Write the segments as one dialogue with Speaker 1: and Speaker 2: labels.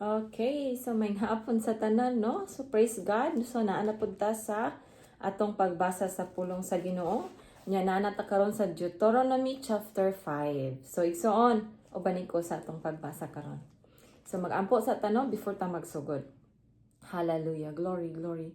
Speaker 1: Okay, so maayong hapon sa tanan, no? So praise God. So naa na pud ta sa atong pagbasa sa pulong sa Ginoo. Nya naa na ta karon sa Deuteronomy chapter 5. So igsoon, ubani ko sa atong pagbasa karon. So magampo sa ta, no, before ta magsugod. Hallelujah. Glory, glory.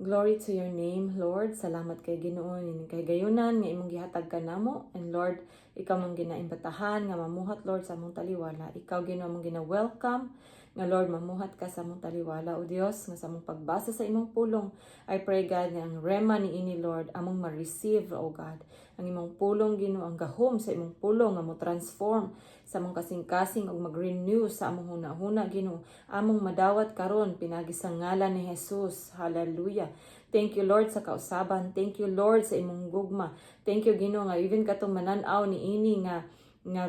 Speaker 1: Glory to your name, Lord. Salamat kay Ginoo ning kahigayunan nga imong gihatag kanamo. And Lord, ikaw mong ginaimbitahan nga mamuhat, Lord, sa among taliwala. Ikaw, Ginoo, mong gina-welcome nga, Lord, mamuhat ka sa among taliwala, o Dios, nga sa among pagbasa sa imong pulong. I pray, God, nga ang rema ni ini, Lord, among ma-receive, O God. Ang imong pulong, Ginoo, ang gahom sa imong pulong nga mo transform sa among kasing-kasing ug mag-renew sa among huna-huna, Ginoo. Among madawat karon pinagi sa ngalan ni Jesus. Hallelujah. Thank you, Lord, sa kausaban. Thank you, Lord, sa imong gugma. Thank you, Ginoo, nga even katong manan-aw ni ini nga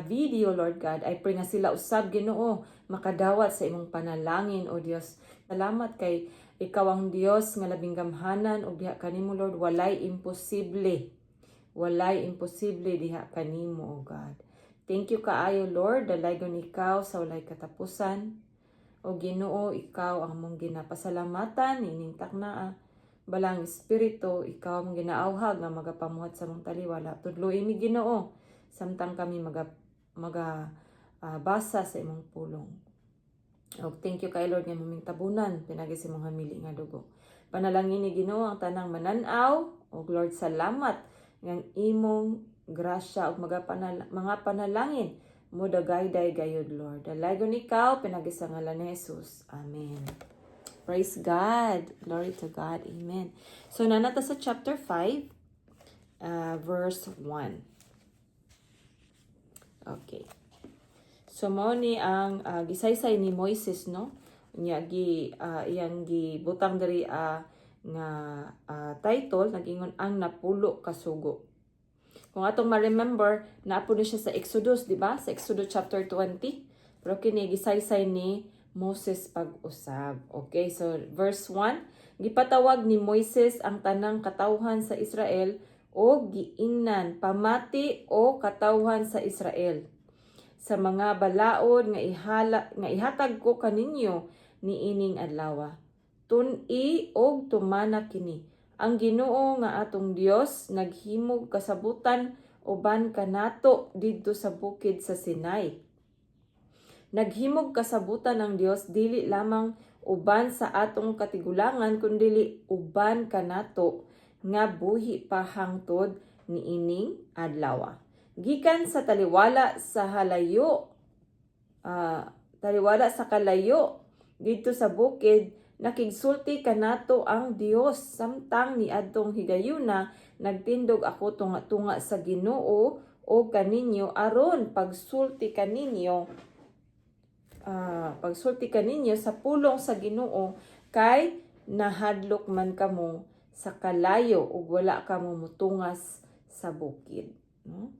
Speaker 1: video, Lord God, I pray nga sila usab, Ginoo, makadawat sa imong panalangin, O Dios. Salamat kay ikaw ang Dios nga labing gamhanan ug diha kanimo, Lord, walay imposible. Walay imposible diha kanimo, O God. Thank you kaayo, Lord, dalaygon ikaw sa walay katapusan. O Ginoo, ikaw ang among ginapasalamatan ining taknaa. Balaang Espiritu, ikaw ang ginaawhag nga magapamuhat sa among taliwala. Tudloi mi, Ginoo, samtang kami maga basa sa imong pulong. Og thank you kay Lord nga imong tabunan pinagi sa imong hamili nga dugo. Panalangin ni Ginoo ang tanang manan-aw og Lord, salamat nga ang imong grasya ug mga panalangin mo dagayday gayud, Lord. Dalaygon ikaw pinagi sa ngalan ni Jesus. Amen. Praise God. Glory to God. Amen. So naa na ta sa chapter 5, verse 1. Okay. So mao ni ang gisaysay ni Moises, no? Nya gi iyang gibutang diri nga title, nagingon ang napulo ka sugo. Kung atong ma-remember, naa po ni siya sa Exodus, di ba? Sa Exodus chapter 20. Pero kini gisaysay ni Moses pag-usab. Okay, so verse 1, gipatawag ni Moises ang tanang katawhan sa Israel o giingnan, "Pamati, o katawhan sa Israel, sa mga balaod nga ihatag ko kaninyo niining adlaw. Tun-i og tumana kini. Ang Ginoo nga atong Dios naghimog kasabutan uban kanato didto sa bukid sa Sinai. Naghimog kasabutan ang Dios dili lamang uban sa atong katigulangan kundili uban kanato nga buhi pa hangtod niining adlaw. Gikan sa taliwala sa halayo taliwala sa kalayo didto sa bukid, nakigsulti kanato ang Dios samtang niadtong higayuna nagtindog ako tunga-tunga sa Ginoo o kaninyo aron pagsulti kaninyo sa pulong sa Ginoo, kay nahadlok man kamo sa kalayo ug wala kamo mutungas sa bukid," no?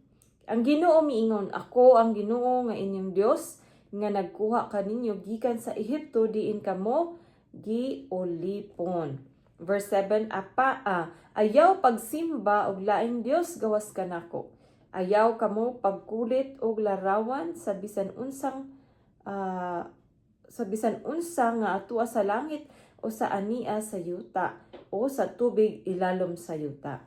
Speaker 1: Ang Ginoo miingon, "Ako ang Ginoo nga inyong Dios nga nagkuha kaninyo gikan sa Ehipto, diin kamo giulipon." Verse 7, apa ayaw pagsimba og laing dios gawas kanako. Ayaw kamo pagkulit og larawan sa bisan unsa nga atua sa langit o sa ania sa yuta o sa tubig ilalom sa yuta.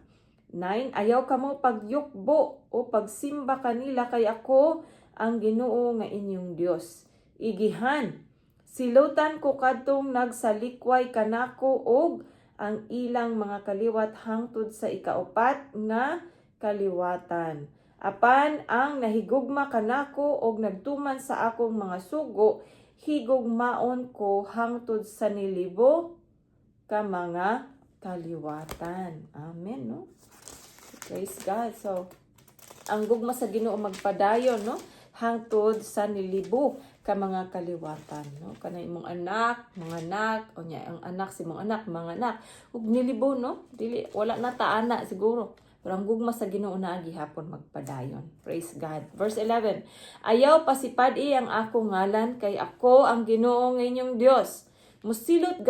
Speaker 1: 9. Ayaw kamo pagyukbo o pagsimba kanila, kay ako ang Ginoo nga inyong Dios. Igihan, silutan ko kadtong nagsalikway kanako og ang ilang mga kaliwat hangtod sa ikaupat nga kaliwatan. Apan ang nahigugma kanako og nagtuman sa akong mga sugo, higugmaon ko hangtod sa nilibo ka mga kaliwatan." Amen, no? Praise God. So, ang gugma sa Ginoo magpadayon, no? Hangtod sa nilibo ka mga kaliwatan, no? Kana imong anak, mga anak, o nya ang anak sa imong anak, mga anak, ug nilibo, no? Dili wala na ta ana siguro. Pero ang gugma sa Ginoo naa gihapon magpadayon. Praise God. Verse 11. "Ayaw pasipadi ang akong ngalan, kay ako ang Ginoo nga inyong Dios. Musilot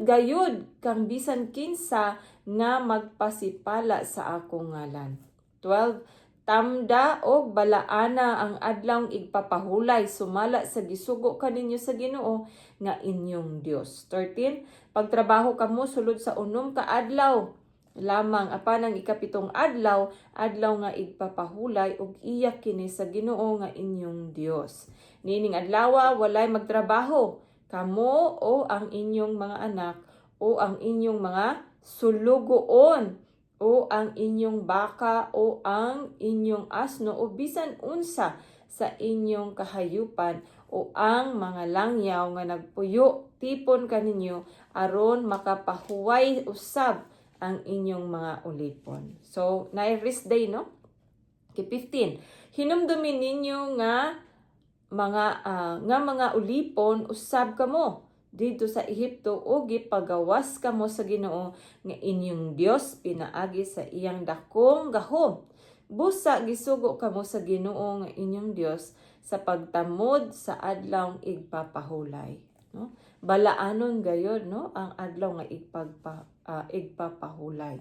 Speaker 1: gayud kang bisan kinsa nga magpasipala sa akong ngalan." 12. Tamda og balaana ang adlawng igpapahulay sumala sa gisugo kaninyo sa Ginoo nga inyong Dios. 13. Pagtrabaho kamo sulod sa 6 ka adlaw lamang, apan ang 7 adlaw, adlaw nga igpapahulay ug iya kini sa Ginoo nga inyong Dios. Niining adlawa walay magtrabaho kamo o ang inyong mga anak o ang inyong mga sulugoon o ang inyong baka o ang inyong asno o bisan unsa sa inyong kahayupan o ang mga langyaw nga nagpuyo tipon kaninyo aron makapahuway usab ang inyong mga ulipon. So, na rest day, no? Okay, 15. Hinumdumin ninyo nga mga ulipon usab kamo didto sa Ehipto ug gipagawas kamo sa Ginoo nga inyong Dios pinaagi sa iyang dakong gahom. Busa gisugo kamo sa Ginoo nga inyong Dios sa pagtamod sa adlawng igpapahulay, no? Balaanon gayod, no, ang adlaw nga igpapahulay.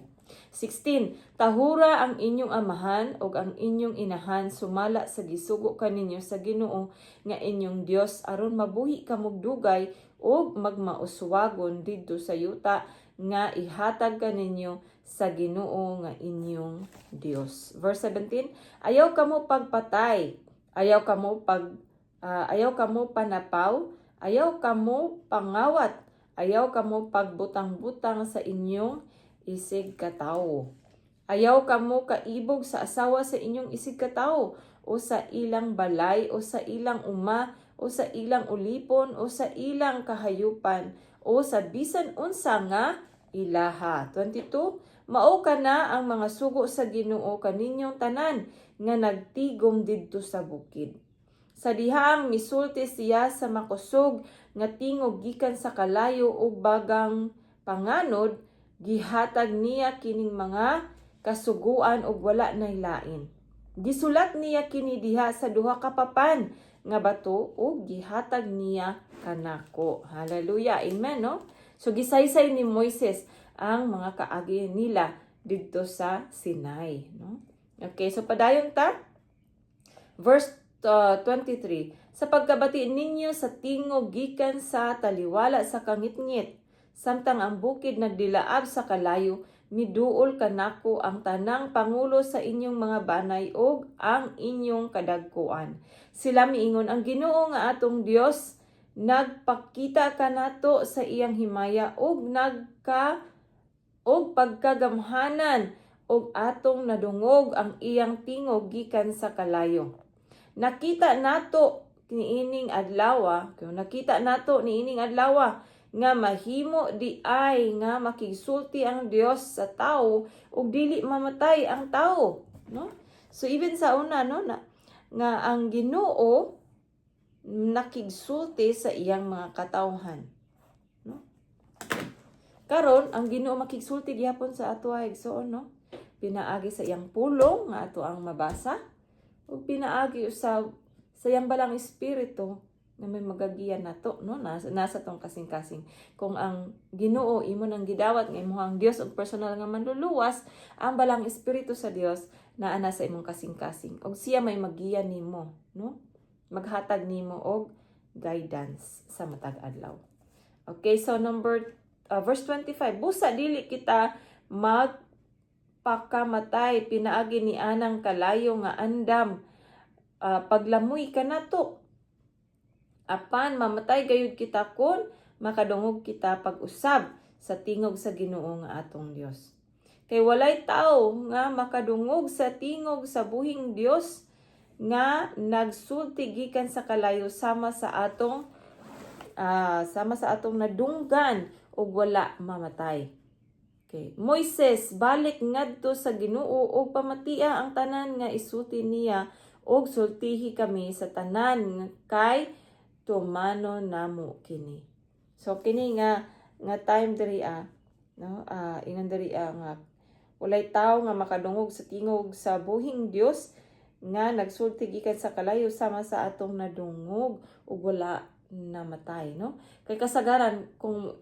Speaker 1: 16. Tahura ang inyong amahan ug ang inyong inahan sumala sa gisugo kaninyo sa Ginoo nga inyong Dios aron mabuhi kamog dugay ug magmauswagon didto sa yuta nga ihatag kaninyo sa Ginoo nga inyong Dios. Verse 17, ayaw kamo pagpatay, ayaw kamo panapaw, ayaw kamo pangawat, ayaw kamo pagbutang-butang sa inyong isig katawo. Ayaw kamo kaibog sa asawa sa inyong isig katawo o sa ilang balay o sa ilang uma o sa ilang ulipon o sa ilang kahayupan o sa bisan unsa nga ilaha. 22. Mao kana ang mga sugo sa Ginoo kaninyong tanan nga nagtigom didto sa bukid. Sa dihang misulti siya sa makusog nga tingog gikan sa kalayo ug bagang panganod, gihatag niya kining mga kasuguan ug wala nay lain. Gisulat niya kini diha sa duha ka papan nga bato ug gihatag niya kanako. Hallelujah. Amen, no? So gisaysay ni Moises ang mga kaagi nila didto sa Sinai, no? Okay, so padayon ta. Verse 23. Sa pagkabati ninyo sa tingog gikan sa taliwala sa kangitngit, samtang ang bukid nagdilaab sa kalayo, miduol kanako ang tanang pangulo sa inyong mga banay ug ang inyong kadagkuan. Sila miingon, "Ang Ginoo nga atong Dios nagpakita kanato sa iyang himaya ug nagka og pagkagamhanan ug atong nadungog ang iyang tingog gikan sa kalayo. Nakita nato niining adlaw, nakita nato niining adlaw nga mahimo di ay nga makigsulti ang Dios sa tao ug dili mamatay ang tao," no? So even sa una, no, na, nga ang Ginoo nakigsulti sa iyang mga katawhan, no? Karon ang Ginoo makigsulti gihapon sa ato, igsoon, no, pinaagi sa iyang pulong nga ato ang mabasa ug pinaagi usab sa iyang Balaang Espiritu nga may magagiya nato, no, nasa tong kasing-kasing. Kung ang Ginoo imo nang gidawat nga imong Dios ug personal nga manluluwas, ang Balaang Espiritu sa Dios naa na sa imong kasing-kasing ug siya may magiya nimo, no, maghatag nimo og guidance sa matag adlaw. Okay, so number verse 25, "Busa dili kita magpakamatay pinaagi ni anang kalayo nga andam paglamoy kanato. Apan mamatay gayud kita kon makadungog kita pag-usab sa tingog sa Ginoo nga atong Dios. Kay walay tao nga makadungog sa tingog sa buhing Dios nga nagsulti gikan sa kalayo sama sa atong nadunggan ug wala mamatay." Okay. "Moises, balik ngadto sa Ginoo ug pamatia ang tanan nga isulti niya ug sultihi kami sa tanan kay tumanon namo kini." So kini nga nga time diri no, ingon diri nga walay tawo nga makadungog sa tingog sa buhing Dios nga nagsulti gikan sa kalayo sama sa atong nadungog ug wala namatay, no? Kay kasagaran kung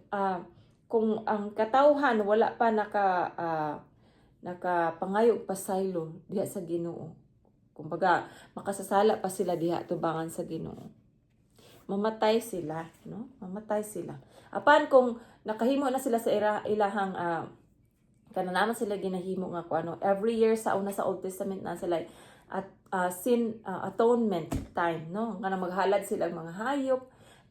Speaker 1: ang katawhan wala pa nakapangayo og pasaylo diha sa Ginoo. Kumbaga, makasasala pa sila diha tubangan sa Ginoo. Mamatay sila, no? Mamatay sila. Apan kung nakahimo na sila sa ilahang kana naman sila ginahimo nga kung ano every year sa una sa Old Testament na sila at sin atonement time, no, nga maghalad sila ang mga hayop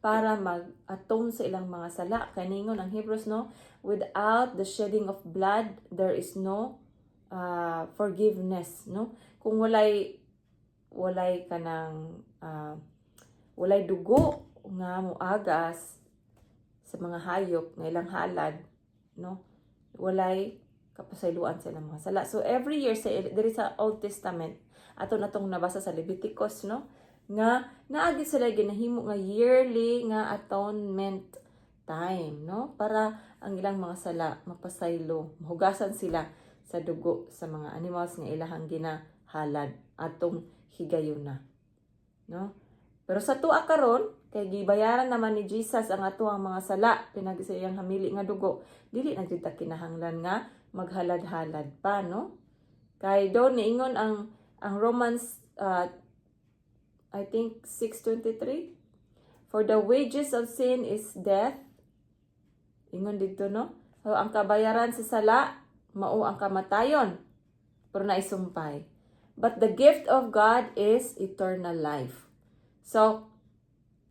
Speaker 1: para mag-atone sa ilang mga sala, kay ningon ang Hebrews, no, without the shedding of blood there is no forgiveness, no? Kung walay kanang walay dugo nga moagas sa mga hayop nga ilang halad, no, walay kapasayloan sa ilang mga sala. So every year sa diri sa Old Testament, ato na tong nabasa sa Leviticus, no, nga naagi sila ginahimo nga yearly nga atonement time, no, para ang ilang mga sala mapasaylo, mahugasan sila sa dugo sa mga animals nga ilahang ginahalad atong higayuna, no? Pero sa tuwa karon, kay gibayaran naman ni Jesus ang atuang mga sala pinagi sa iyang hamili nga dugo, dili na jud ta kinahanglan nga maghalad-halad pa, no? Kay do niingon ang Romans I think 6:23, "For the wages of sin is death." Ingon didto, no? So, ang kabayaran sa sala mao ang kamatayon, pero naisumpay, "But the gift of God is eternal life." So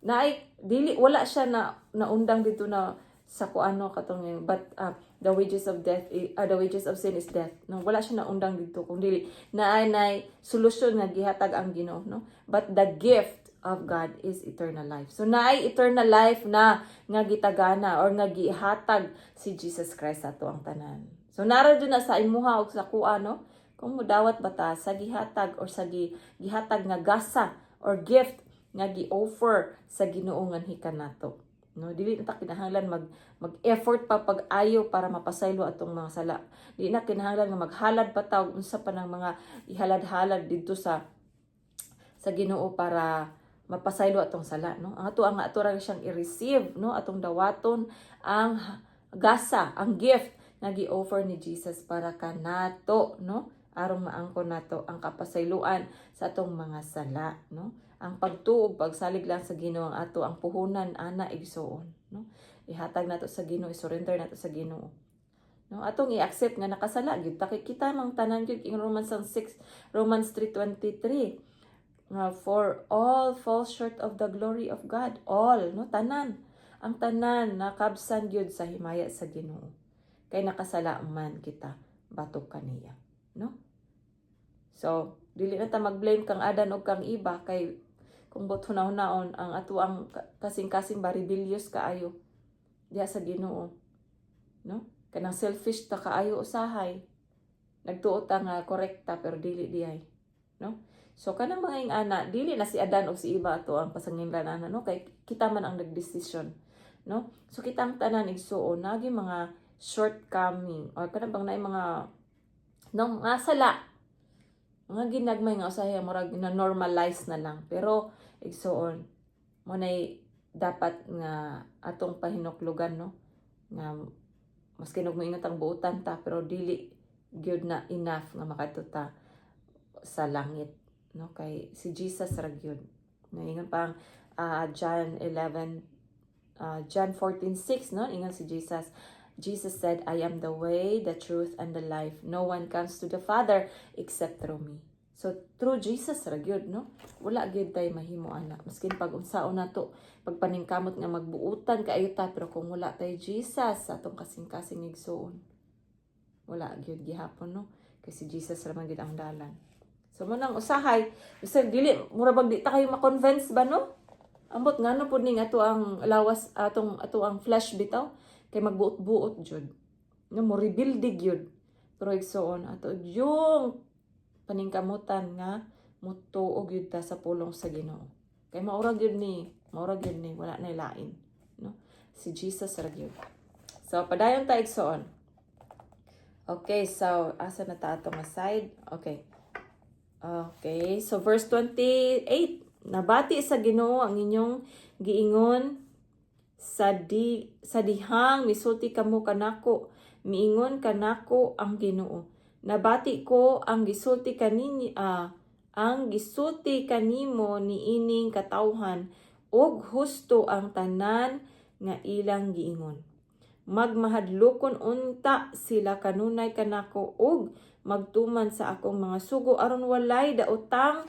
Speaker 1: naay dili, wala siya na naundang dito na sa kuano katong but the wages of death the wages of sin is death, no? Wala siya naundang dito kung dili naay nay solusyon nga gihatag ang Ginoo, no? "But the gift of God is eternal life." So naay eternal life na nga gitagana or nga gihatag si Jesus Christ sa ato ang tanan. So nara jud na sa imuha og sa kuha, no, kung mudawat ba ta sa gihatag or sa gihatag nga gasa or gift nga gi-offer sa Ginoo nganhi kanato, no? Dili na ta kinahanglan mag-effort pa pag-ayo para mapasaylo atong mga sala. Di na kinahanglan nga maghalad pa ta og unsa pa ng mga ihalad-halad didto sa Ginoo para mapasaylo atong sala, no? Ang ato ang ato ra siyang i-receive, no? Atong dawaton ang gasa, ang gift nga gi-offer ni Jesus para kanato, no, aron maangkon nato ang kapasayloan sa atong mga sala, no? Ang pagtuo, pagsalig lang sa Ginoo ang ato ang puhunan ana, igsuon, no? Ihatag nato sa Ginoo, i-surrender nato sa Ginoo, no? Atong i-accept nga nakasala gyud ta kay kita mang tanan gyud. In Romans ang 6, Romans 3:23 nga "For all fall short of the glory of God." All, no, tanan, ang tanan nakabsan gyud sa himaya sa Ginoo kay nakasala man kita batok kaniya, no? So dili na ta mag-blame kang Adan og kang Eva kay kung buot hunahun-hunaon ang ato ang kasing-kasing ba, rebellious kaayo diha sa Ginoo, no? Kanang selfish ta kaayo usahay, nagtuo ta nga korekta pero dili diay, no? So kanang mga ingana, dili na si Adan o si Eva ato ang pasanginlan ana, no, kay kita man ang nagdesisyon, no? So kitang tanan, igsuon, nagi mga shortcoming or kanang bang naay mga, no, mga sala mga ginagmay nga usahay murag na normalize na lang. Pero igsuon, mo nay dapat nga atong pahinuklugan, no, nga maski og moingon ang buutan ta pero dili gyud na enough nga makadto ta sa langit, no, kay si Jesus ra gyud. Naingon pa ang John 11, John 14:6, no? Ingon si Jesus. Jesus said, "I am the way, the truth, and the life. No one comes to the Father except through me." So through Jesus ra gyud, no? Wala gyud tay mahimo ana. Maskin pag unsaon nato pagpaningkamot nga magbuutan kaayo ta, pero kung wala tay Jesus sa atong kasing-kasing, igsuon, wala gyud gihapon, no? Kay si Jesus ra man gyud ang dalan. So mo nang usahay, bisag dili mura bag di ta kayo ma-convince ba, no? Ambot ngano pud ning ato ang lawas, atong ato ang flesh bitaw, kay magbuot-buot jud. No, mo rebuild gyud. Pero igsuon, ato yung paningkamutan nga mutuo gyud ta sa pulong sa Ginoo. Kay maura gyud ni, wala na lain, no? Si Jesus ra gyud. So padayon ta, igsuon. Okay, so asa na ta ato nga side? Okay. Okay, so verse 28. "Nabati sa Ginoo ang inyong giingon sa dihang misulti kamo kanako. Miingon kanako ang Ginoo. Nabati ko ang gisulti kaninyo." Ang gisulti kanimo niining katawhan ug husto ang tanan nga ilang giingon. Magmahadlokon unta sila kanunay kanako ug magtuman sa akong mga sugo aron walay daotang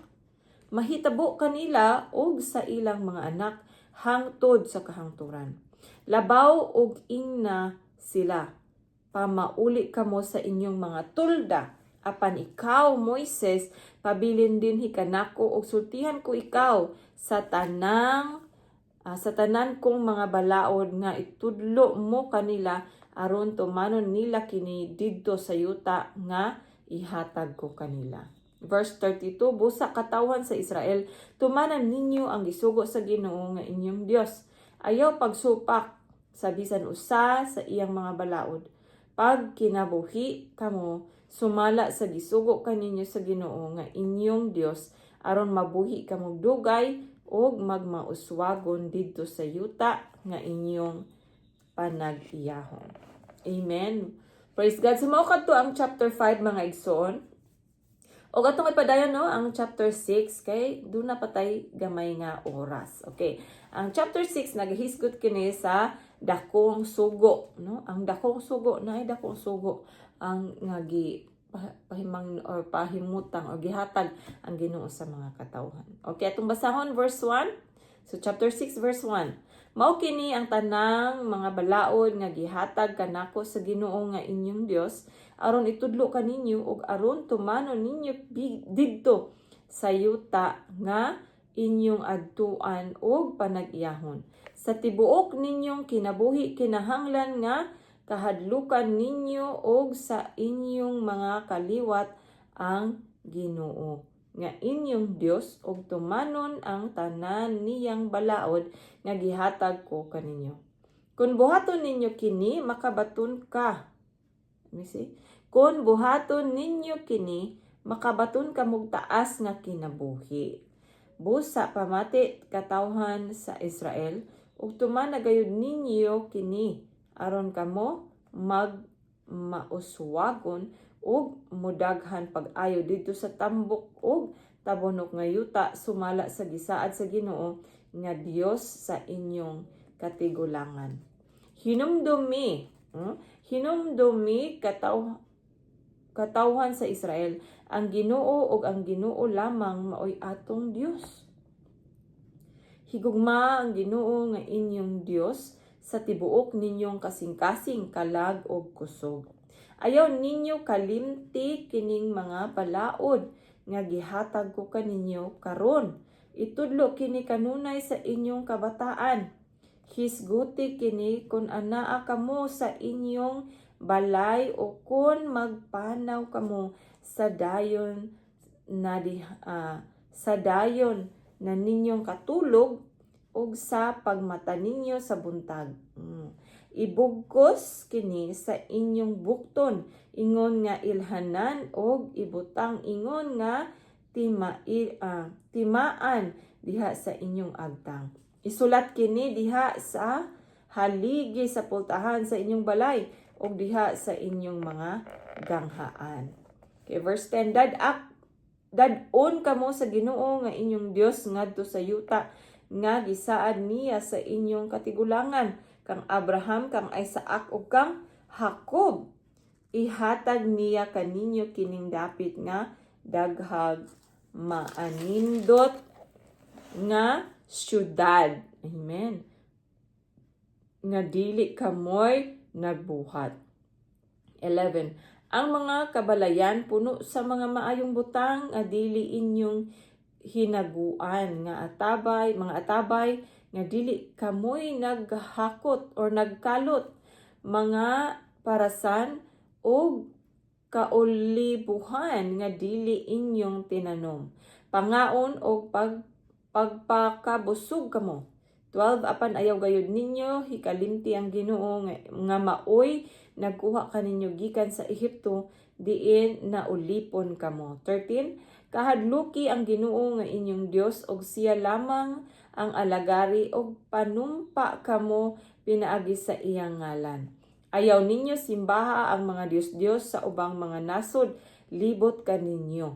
Speaker 1: mahitabo kanila ug sa ilang mga anak hangtod sa kahangturan. Labaw og ingna sila, "Pamauli kamo sa inyong mga tulda. Apan ikaw, Moises, pabilin dinhi kanako ug sultihan ko ikaw sa tanan kong mga balaod nga itudlo mo kanila aron tumanon nila kini didto sa yuta nga ihatag ko kanila." Verse 32, "Busa, katawhan sa Israel, tumanan ninyo ang gisugo sa Ginoo nga inyong Dios. Ayaw pagsupak sa bisan usa sa iyang mga balaod. Pag kinabuhi kamo sumala sa gisugo kaninyo sa Ginoo nga inyong Dios aron mabuhi kamo dugay ug magmauswagon didto sa yuta nga inyong panag-iyahon." Amen. Praise God. So mao kadto ang chapter 5, mga igsoon. Og atong ipadayon, no, ang chapter 6 kay duna pa tay gamay nga oras. Okay. Ang chapter 6 naghisgot kini sa dakong sugo, no? Ang dakong sugo na ay dakong sugo ang nga gi pahimang or pahimutang or gihatag ang Ginoo sa mga katawhan. Okay, atong basahon verse 1. So chapter 6 verse 1. "Mao kini ang tanang mga balaod nga gihatag kanako sa Ginoo nga inyong Dios aron itudlo kaninyo ug aron tumanon ninyo didto sa yuta nga inyong adtuan ug panag-iyahon. Sa tibuok ninyong kinabuhi kinahanglan nga kahadlukan ninyo og sa inyong mga kaliwat ang Ginoo nga inyong Dios ug tumanon ang tanan niyang balaod nga gihatag ko kaninyo. Kung buhaton ninyo kini, makabaton ka." Let me see. "Kung buhaton ninyo kini, makabaton kamog taas nga kinabuhi. Busa pamati, katawhan sa Israel, ug tumana gayud ninyo kini aron kamo mag mauswagon ug mudaghan pag-ayo didto sa tambok ug tabunok nga yuta sumala sa gisaad sa Ginoo nga Dios sa inyong katigulangan. Hinumdumi, Hinumdumi, katawhan sa Israel, ang Ginoo ug ang Ginoo lamang maoy atong Dios. Higugma ang Ginoo nga inyong Dios sa tibuok ninyong kasing-kasing, kalag ug kusog. Ayaw ninyo kalimti kining mga balaod nga gihatag ko kaninyo karon. Itudlo kini kanunay sa inyong kabataan. Hisguti kini kung anaa kamo sa inyong balay o kung magpanaw kamo sa dayon na ninyong katulog ug sa pagmata ninyo sa buntag. Ibugkos kini sa inyong bukton ingon nga ilhanan og ibutang ingon nga timaan diha sa inyong agtang. Isulat kini diha sa haligi sa pultahan sa inyong balay ug diha sa inyong mga ganghaan." Okay, verse 10, "Dad-on kamo sa Ginoo nga inyong Dios ngadto sa yuta nga gisaad niya sa inyong katigulangan, kang Abraham, kang Isaac ug kang Jacob. Ihatag niya kaninyo kining dapit nga daghag maanindot nga syudad." Amen. "Nga dili kamoy nagbuhat." 11. "Ang mga kabalayan puno sa mga maayong butang nga dili inyong hinaguan, nga atabay, mga atabay nga dili kamoy naghakot or nagkalot, mga parasan ug kaolibuhan nga dili inyong tinanom. Pangaon og pagpakabusog kamo." 12. "Apan ayaw gayud ninyo hikalimti ang Ginoo nga maoy nagkuha kaninyo gikan sa Ehipto diin naulipon kamo." 13. "Kahadluki ang Ginoo nga inyong Dios ug siya lamang ang alagari ug panumpa kamo pinaagi sa iyang ngalan. Ayaw ninyo simbaha ang mga dios-dios sa ubang mga nasod libot kaninyo."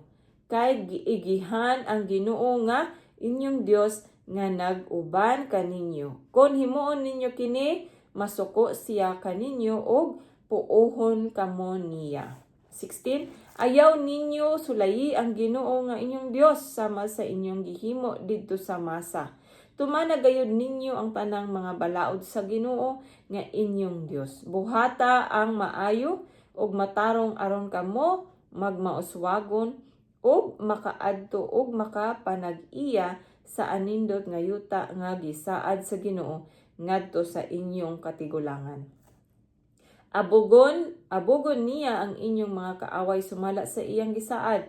Speaker 1: Kay giigihan ang Ginoo nga inyong Dios nga nag-uban kaninyo. Kon himuon ninyo kini, masuko siya kaninyo ug puohon kamo niya. 16. Ayaw ninyo sulayi ang Ginoo nga inyong Dios sama sa inyong gihimo didto sa Masa. Tumana gayud ninyo ang tanang mga balaod sa Ginoo nga inyong Dios. Buhata ang maayo ug matarong aron kamo magmauswagon ug makaadto ug makapanag-iya sa anindot nga yuta nga gisaad sa Ginoo ngadto sa inyong katigulangan. Abugon, abugon niya ang inyong mga kaaway sumala sa iyang gisaad.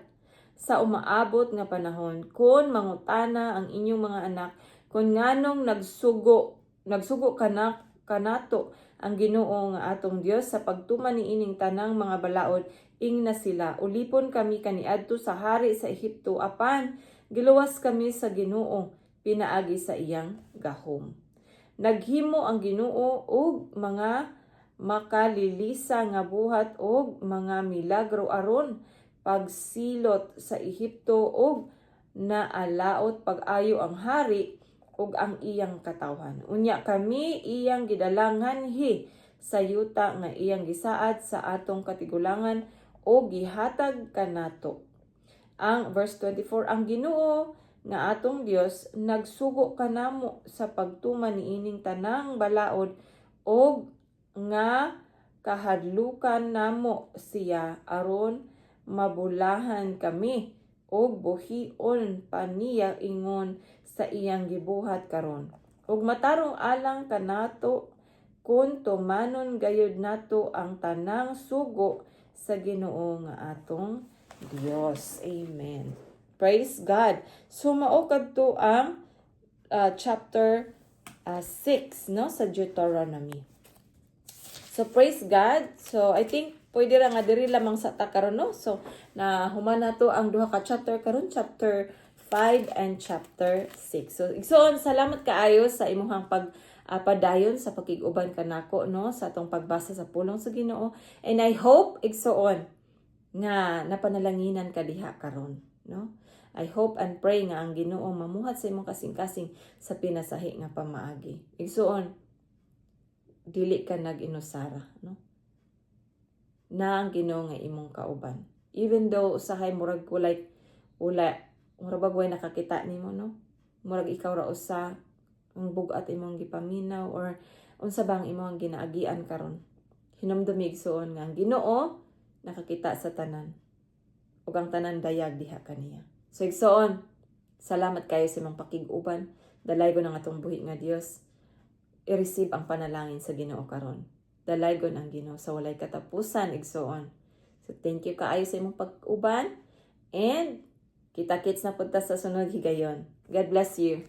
Speaker 1: Sa umaabot nga panahon, kon mangutana ang inyong mga anak kung nganong nagsugo kanato ang Ginoo nga atong Dios sa pagtuman niining tanang mga balaod, ingna sila, "Ulipon kami kaniadto sa hari sa Ehipto, apan giluwas kami sa Ginoo pinaagi sa iyang gahom. Naghimo ang Ginoo og mga makalilisa nga buhat og mga milagro aron pagsilot sa Ehipto, ug naalaot pag-ayo ang hari ug ang iyang katawhan. Unya kami iyang gidala nganhi sa yuta nga iyang gisaad sa atong katigulangan o gihatag kanato." Ang verse 24, "Ang Ginoo nga atong Dios nagsugo kanamo sa pagtuman niining tanang balaod og nga kahadlukan namo siya aron mabulahan kami ug buhion pa niya ingon sa iyang gibuhat karon. Ug matarong alang kanato kun tumanon gayud nato ang tanang sugo sa Ginoo nga atong Dios." Amen. Praise God. So mao kadto ang chapter 6, no, sa Deuteronomy. So praise God. So I think pwede ra nga diri lamang sa ta karon, no. So na human na to ang duha ka chapter karon, chapter 5 and chapter 6. So igsoon, salamat kaayo sa imong pag padayon sa pakig-uban kanako, no, sa atong pagbasa sa pulong sa Ginoo. And I hope, igsoon, nga napanalanginan ka diha karon, no? I hope and pray nga ang Ginoo mamuhat sa imong kasing-kasing sa pinasahi nga pamaagi. Igsoon, dili ka nag-inusara, no? Na ang Ginoo nga imong kauban. Even though usahay murag kulay wala, murag bag way nakakita nimo, no? Murag ikaw ra usa ang bug-at imong gipaminaw or unsa bang imong ginaagian karon. Hinumdumi, igsoon, nga ang Ginoo nakakita sa tanan. Ug ang tanan dayag diha kaniya. So igsoon, salamat kayo sa imong pakig-uban. Dalaygon ang atong buhi nga Dios. I-receive ang panalangin sa Ginoo karon. Dalaygon ang Ginoo sa walay katapusan, igsoon. So thank you kaayo sa imong pag-uban and kita-kits na punta sa sunod higayon. God bless you.